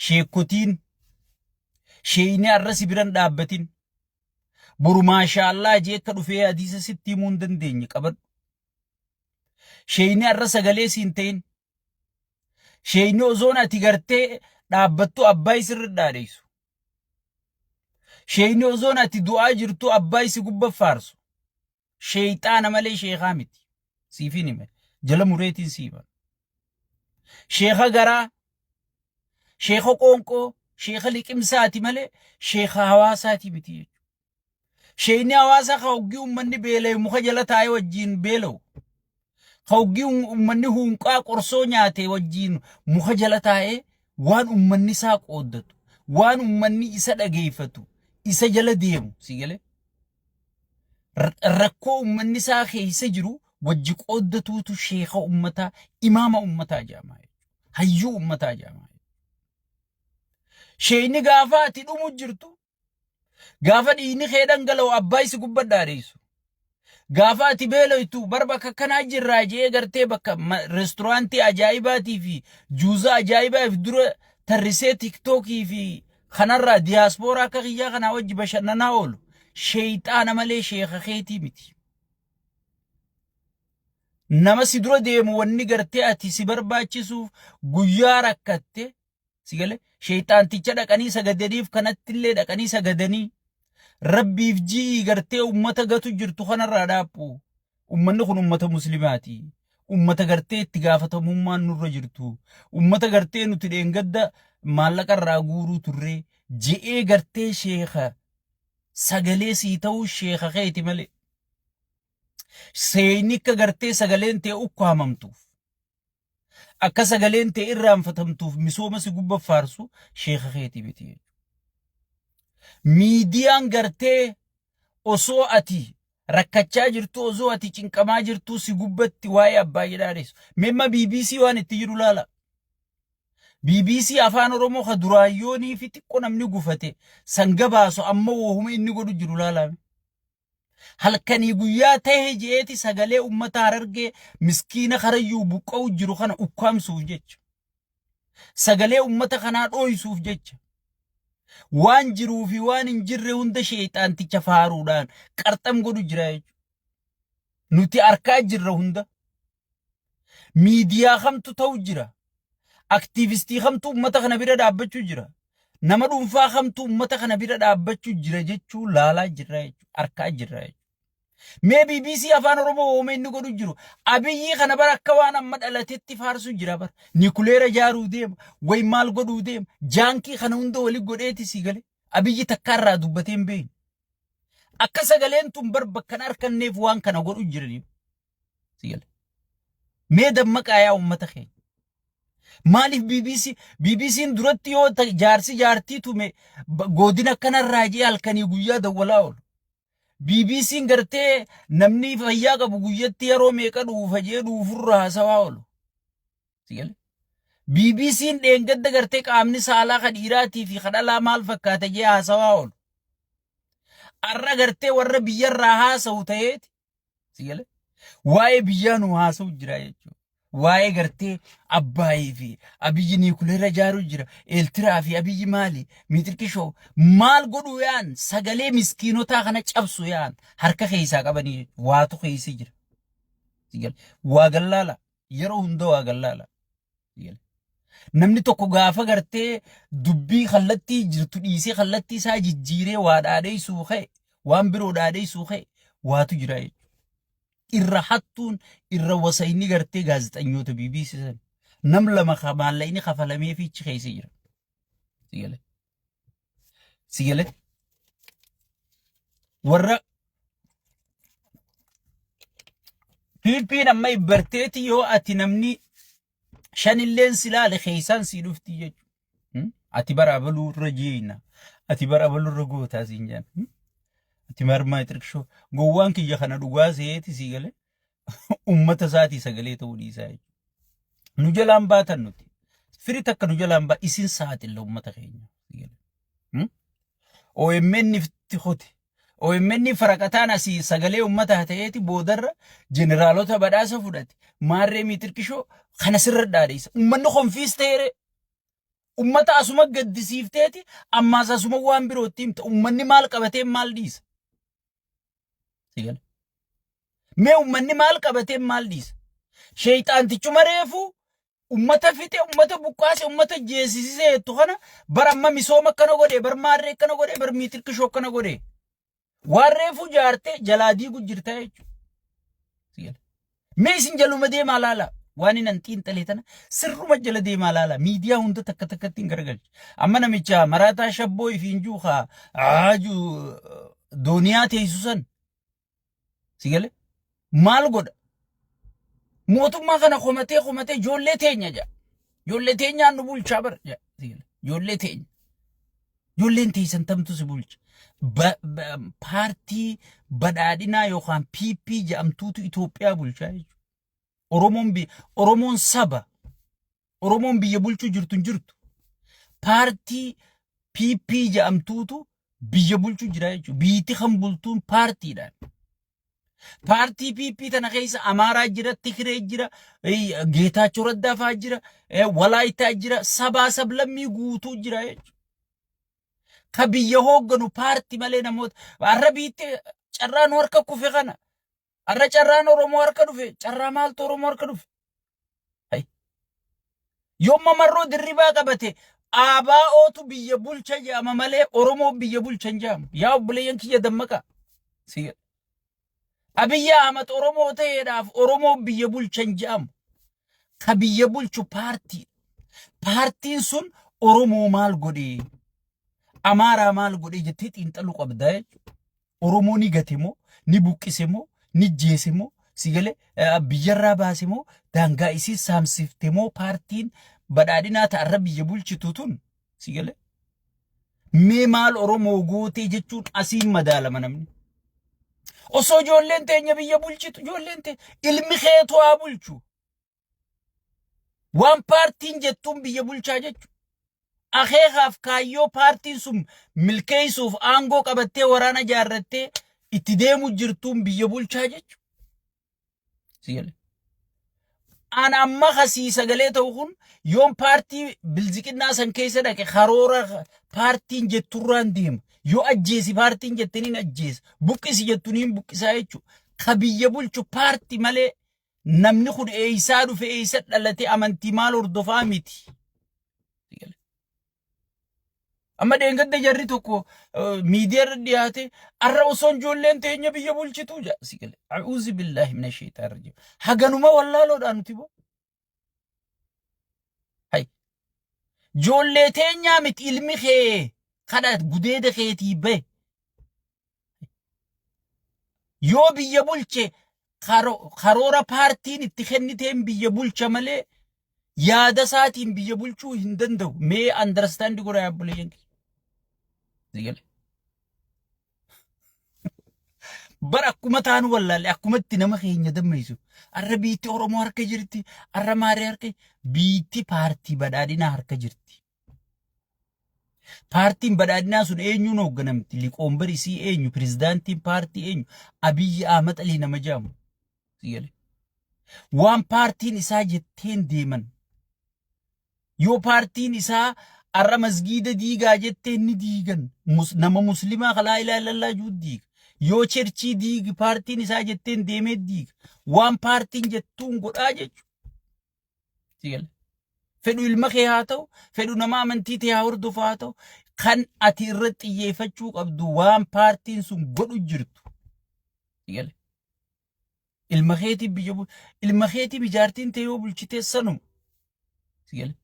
Sheekkotiin sheeyni arra si biran dhaabbatin. Boru maashaallaa jee akka dhufee hadiisa sitti himuu hin dandeenye qabadhu. Sheeyni arra sagalee siin ta'in. Sheeyni osoon ati gartee dhaabbattu abbaa isirra dhaadheessu. Sheeyni osoon ati du'aa jirtu abbaa isi gubba faarsu. Sheeyxaana malee sheekaa miti. Siifin hime. Jala mureetiin sii hima. Sheeka garaa, sheeka qoonqoo, sheeka liqimsaati malee sheeka hawaasaati miti jechuudha. Sheeyni hawaasaa ka hoggii uummanni beela'e muka jala taa'ee wajjin beela'u. Ka hoggii uummanni huunqaa qorsoo nyaate wajjin muka jala taa'ee waan uummanni isaa qooddatu, waan uummanni isa dhageeffatu, isa jala deemu si galee. Rakkoo uummanni isaa keessa jiru wajji qooddatuutu sheeka uummataa, imaama uummataa jedhama. Hayyuu uummataa jedhama. Sheeyni gaafa ati dhumu jirtu, gaafa dhiigni kee dhangala'u abbaa isi gubbadhaa dheessu. Gaafa ati beeloytu bar bakka akkanaa jirraa jee gartee bakka reesturaantii ajaa'ibaatii fi juuza ajaa'ibaaf dura tarrisee tiktookii fi kanarraa diyaaspooraa akka kiyyaa kanaa wajji bashannanaa oolu sheeyxaana malee sheeka keetii miti. Nama si dura deemu wanni gartee ati si barbaachisuuf guyyaa rakkatte si gale sheeyxaanticha dhaqanii sagadaniif kanattillee dhaqanii sagadanii rabbiif ji'ii gartee ummata gatu jirtu kanarraa dhaaphu. Ummanni kun ummata muslimaati. Ummata gartee itti gaafatamummaan nurra jirtu. Ummata gartee nuti dheengadda maallaqa irraa guuruu turre je'ee gartee sheeka sagalee sii ta'uu sheeka keeti malee. Seeyni akka gartee sagaleen tee ukkaamamtuuf. Akka sagaleen tee irraanfatamtuuf misooma si gubba faarsu sheeka keetii miti jechuudha. Miidiyaan gartee osoo ati rakkachaa jirtu osoo ati cinqamaa jirtu si gubbatti waa'ee abbaa jedhaa dheessu. Meemma BBC waan itti jiru laala. BBC afaan Oromoo ka duraayyoonii fi xiqqoo namni gufate san gabaasu amma wohuma inni godhu jiru laala. Halkanii guyyaa ta'e je'eeti sagalee uummata Harargee miskiina Karayyuu buqqa'u jiru kana ukkaamsuuf jecha. Sagalee uummata kanaa dhooysuuf jecha. Waan jiruu fi waan hin jirre hunda sheexaanticha faaruudhaan qarxam godhu jira jechuudha. Nuti arkaa jirra hunda. Miidiyaa kamtu ta'u jira. Aktiivistii kamtu uummata kana bira dhaabbachuu jira. Nama dhuunfaa kamtu uummata kana bira dhaabbachuu jira jechuu laalaa jirra jechuudha. Arkaa jirra jechuudha. Mee BBC afaan Oromoo oomee inni godhu jiru. Abiyyii kana bara akka waan amma dhalatetti faarsu jira bara. Nikuleera ijaaruu deema. Way maal godhuu deema. Jaankii kana hunda wali godheeti sii gale. Abiyyi takkaa irraa dubbatee hin beekne. Akka sagaleen tun bar bakka hin arkanneef waan kana godhu jiranii. Sii gale. Mee dammaqaa yaa uummata keenya. Maaliif BBC BBC'n duratti yoo jaarsi jaartii tume godina akkanarraa jee halkanii guyyaa dawwalaa oolu. BBC'n gartee namni fayyaa qabu guyyatti yeroo meeqa dhuufa jee dhuufurra haasawaa oolu. Si gale? BBC'n dheengadda gartee qaamni saalaa ka dhiiraatii fi ka dhalaa maal fakkaata jee haasawaa oolu. Arra gartee warra biyyarraa haasawu ta'eeti. Si gale? Waa'ee biyyaa nu haasa'u jira jechuudha. Waa'ee gartee Abbaayii fi Abiyyi niikuleera ijaaruu jira. Eeltiraa fi Abiyyi maali? Miixirqishoo maal godhuu yaa'an sagalee miskiinotaa kana cabsu yaa'an harka keessaa qabanii jechuudha. Waatu keessa jira. Si gale? Waa gallaala. Yeroo hunda waa gallaala. Si gale? Namni tokko gaafa gartee dubbii kallattii jirtu dhiisee kallattii isaa jijjiiree waa dhaadheessuu ka'e waan biroo dhaadheessuu ka'e waatu jira jechuudha. Irra hattuun irra wasayni gartee gaazexanyoota BBC san nam lama ka maallaqni kafalamee fi achi keessa jira. Si gale? Si gale? Warra PP'n amma ibbarteeti yoo ati namni shanilleen si laale keessaan sii dhufti jechuudha. Ati bara abaluu irra jeeyna. Ati bara abaluu irra gootaa siin jedhan. Ati marmaa xixiqqoo gowwaan kiyya kana dhugaa seeti sii galee ummata isaatii sagalee ta'uu dhiisaa jechuudha. Nu jalaan baatan nuti. Firi takka nu jalaan baa isin saaxilla ummata keenya. OMN itti hote. OMN faraqataan asii sagalee ummataa ta'eeti boodarra jeneraalota badhaasa fudhate. Maarree miixirqishoo kana sirra dhaadheessa. Ummanni konfiis ta'eere. Ummata asuma gaddisiifteeti ammaas asuma waan birootti himta. Ummanni maal qabatee maal dhiisa? Si gala. Mee ummanni maal qabatee maal dhiisa? Sheeyxaantichuma reefu ummata fixe, ummata buqqaase, ummata jeesisisee jettu kana bara amma misooma akkana godhe, bar maarree akkana godhe, bar miitirkishoo akkana godhe. Waan reefu jaarte jalaa diigu jirta jechuudha. Mee isin jaluma deemaa laala. Waan inni an xiinxalee tana sirruma jala deemaa laala. Miidiyaa hunda takka takkatti hin garagalchu. Amma namicha maraataa shabboo ifiin juu kaa aaju dooniyaa teessu san. Si gale? Maal godha? Mootummaa kana komatee komatee ijoollee teenya jedha. Ijoollee teenyaan nu bulchaa bara jedha. Si gale? Ijoollee teenya. Ijoolleen teessan tamtu si bulcha. Paartii badhaadhinaa yookaan PP jedhamtuutu Itoophiyaa bulchaa jechuudha. Oromoon saba. Oromoon biyya bulchuu jirtu hin jirtu. Paartii PP jedhamtuutu biyya bulchuu jira jechuudha. Biyyatti kan bultuun paartiidhaan. Paartii PP tana keessa Amaaraa jira, Tigree jira, Geetaachoo Raddaa fa'aa jira, Walaayitaa jira, sabaa sablammii guutuu jira jechuudha. Ka biyya hoogganu paartii malee namoota har'a biitti carraan harka kufe kana. Har'a carraan Oromoo harka dhufe, carraa maaltu Oromoo harka dhufe? Hay. Yoomma marroo dirribaa qabate ABOtu biyya bulcha jedhama malee Oromoo biyya bulcha hin jedhamu. Yaa obboleeyyan kiyya dammaqaa. Si Abiyyi Ahmad Oromoo ta'eedhaaf Oromoo biyya bulcha hin jedhamu. Ka biyya bulchu paartii. Paartiin sun Oromoo maal godhee? Amaaraa maal godhee jettee xiinxaluu qabda jechuudha. Oromoo ni gate moo, ni buqqise moo, ni jeese moo, si galee biyyarraa baase moo, daangaa isii saamsifte moo paartiin badhaadhinaa ta'arra biyya bulchitu tun si galee. Mee maal Oromoo gootee jechuun asiin madaalama namni. Osoo ijoolleen teenya biyya bulchitu ijoolleen teenya ilmi keetu haa bulchu. Waan paartiin jettuun biyya bulchaa jechuudha. Akeekaaf kaayyoo paartiin sun milkeessuuf aangoo qabattee waraana ijaarrattee itti deemu jirtuun biyya bulchaa jechuudha. Si galee? An amma kasii sagalee ta'u kun yoon paartii bilziqinnaa san keessa dhaqe karoora paartiin jetturraan deema. Yoo ajjeesi paartiin jettaniin ajjeesa. Buqqisi jettuniin buqqisaa jechuudha. Ka biyya bulchu paartii malee namni kun eeysaa dhufe eeysa dhalate amantii maal hordofaa miti. Amma dheengadda jarri tokko miidiyaa irra dhiyaate arra osoo ijoolleen teenya biyya bulchitu jedha si gale. A'uuzi billaahi mina sheexaan rajiim. Haganuma wallaaloodhaa nuti boo. Hay. Ijoollee teenyaa miti ilmi kee kadha gudeeda keetii bahe. Yoo biyya bulche karoora paartiin itti kenniteen biyya bulcha malee yaada isaatiin biyya bulchuu hin danda'u. Mee understand godhaa obboleeyyan kiyya. Si gale. Bara akkuma taanu wallaalle akkumatti nama keenya dammeessu. Arra biitti Oromoo harka jirti, arra maaree harka biitti paartii badhaadhinaa harka jirti. Paartiin badhaadhinaa sun eenyuun hoogganamti? Liqoombar isii eenyu? Pirezidaantiin paartii eenyu? Abiyyi Ahmad Alii nama jedhamu. Si gale. Waan paartiin isaa jetteen deeman. Yoo paartiin isaa har'a masgiida diigaa jetteen ni diigan. Nama muslimaa kalaa ilaa ilallaa jiru diiga. Yoo cherchii diigi paartiin isaa jetteen deemee diiga. Waan paartiin jettuun godhaa jechuudha. Si gale. Fedhu ilma kee haa ta'u, fedhu nama amantii ta'e haa hordofu haa ta'u, kan ati irratti xiyyeeffachuu qabdu waan paartiin sun godhu jirtu. Si gale. Ilma keetii biyya ilma keetii ijaartiin ta'e yoo bulchitee sanuma. Si gale.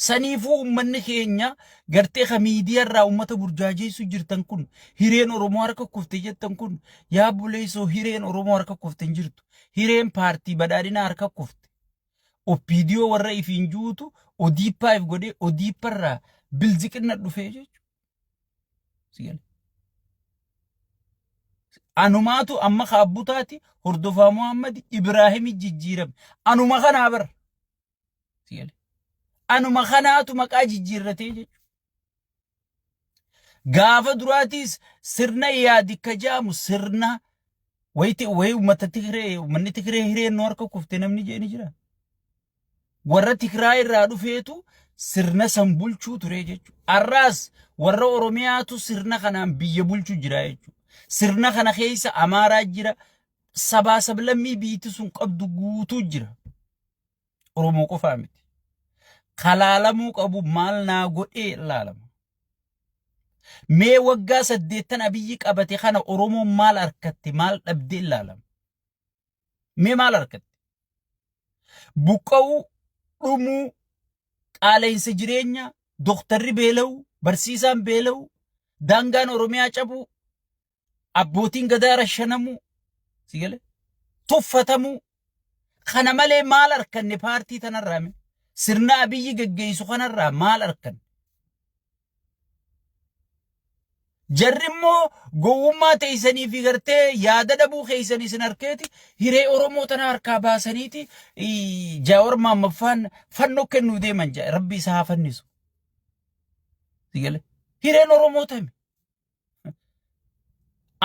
Saniifuu uummanni keenya gartee ka miidiyaa irraa uummata burjaajeessuu jirtan kun hireen Oromoo harka kufte jettan kun yaa buleessoo hireen Oromoo harka kufte hin jirtu. Hireen paartii badhaadhinaa harka kufte. OPDO warra ifiin juutu Odiippaa if godhee Odiippa irraa bilziqinna dhufee jechuudha. Si gale. Anumaatu amma kaabbutaati hordofaa Muhammad Ibraahimi jijjiirame. Anuma kanaa bara. Si gale. Anuma kanaatu maqaa jijjiirratee jechuudha. Gaafa duraatiis sirna yaadikka jedhamu sirna wayitti wayii uummata Tigree uummanni Tigree hireen nu harka kufte namni jee ni jira. Warra Tigraay irraa dhufeetu sirna san bulchuu ture jechuudha. Har'aas warra Oromiyaatu sirna kanaan biyya bulchuu jira jechuudha. Sirna kana keessa Amaaraa jira, sabaa sablammii biyyi sun qabdu guutuu jira. Oromoo qofaa miti. Kalaalamuu qabu maal naa godhee laalama. Mee waggaa saddeettan Abiyyi qabate kana Oromoon maal arkatte maal dhabdee laalama. Mee maal argatte? Buqqa'uu, dhumuu, qaala'insa jireenyaa, dooktarri beela'uu, barsiisaan beela'uu, daangaan Oromiyaa cabuu, abbootiin gadaa rashanamuu, si gale? Tuffatamuu. Kana malee maal arkanne paartii tanarraa mee? Sirna Abiyyi geggeessu kanarraa maal arkanne? Jarri immoo gowwummaa teessanii fi gartee yaada dhabuu keessan isin harkeeti hiree Oromoo tana harkaa baasaniiti Jaawar Maammaffaan fannoo kennuu deeman jaa rabbi isa haa fannisu. Sigale hireen Oromoo tami.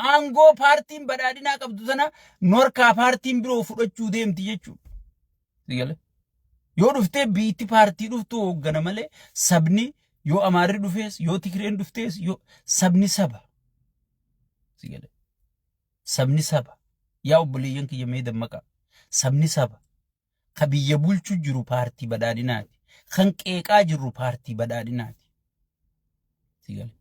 Aangoo paartiin badhaadhinaa qabdu tana nu harkaa paartiin biroo fudhachuu deemti jechuudha. Sigale. Yoo dhuftee biitti paartii dhuftu hooggana malee sabni yoo Amaarri dhufees yoo Tigreen dhuftees yoo sabni saba. Sigale. Sabni saba. Yaa obboleeyyan kiyya mee dammaqaa. Sabni saba. Ka biyya bulchu jiru paartii badhaadhinaati. Kan qeeqaa jirru paartii badhaadhinaati. Sigale.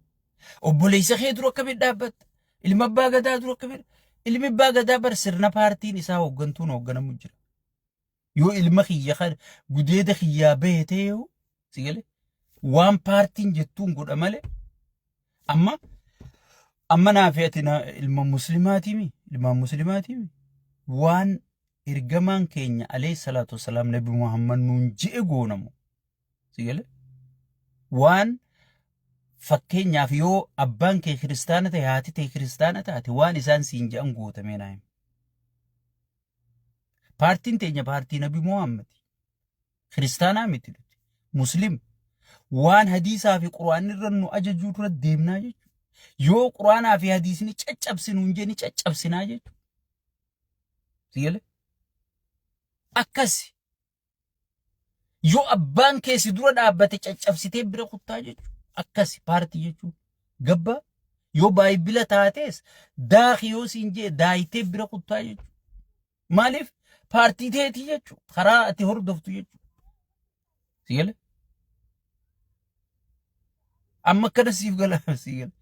Obboleessa kee dura akkamitti dhaabbatta? Ilma abbaa gadaa dura akkamitti? Ilmi abbaa gadaa bar sirna paartiin isaa hooggantuun hoogganamu jira. Yoo ilma kiyya kan gudeeda kiyyaa bahe ta'ee sigale waan paartiin jettuun godha malee amma amma naa fi ati ilma muslimaatiimi ilmaan muslimaatiimi waan ergamaan keenya alayhi salaatu wasalaam nabi Muhammad nuun je'e goonamu sigale waan fakkeenyaaf yoo abbaan kee kiristaana ta'e haati ta'e kiristaana taate waan isaan siin je'an gootamee naa hima. Paartiin teenya paartii Nabi Muhammad. Kiristaanaa miti nuti. Muslim. Waan hadiisaa fi quraanni irra nu ajaju irra deemnaa jechuudha. Yoo quraanaa fi hadiisni caccabsinu hin jee ni caccabsinaa jechuudha. Sigale? Akkasi. Yoo abbaan kee si dura dhaabbate caccabsitee bira kuttaa jechuudha. Akkasi paartii jechuun. Gabbaa yoo baay'ibila taates daaki yoo siin jee daayitee bira kuttaa jechuudha. Maaliif paartii teetii jechuudha. Karaa ati hordoftu jechuudha. Si gale? Amma akkana siif gala si gala.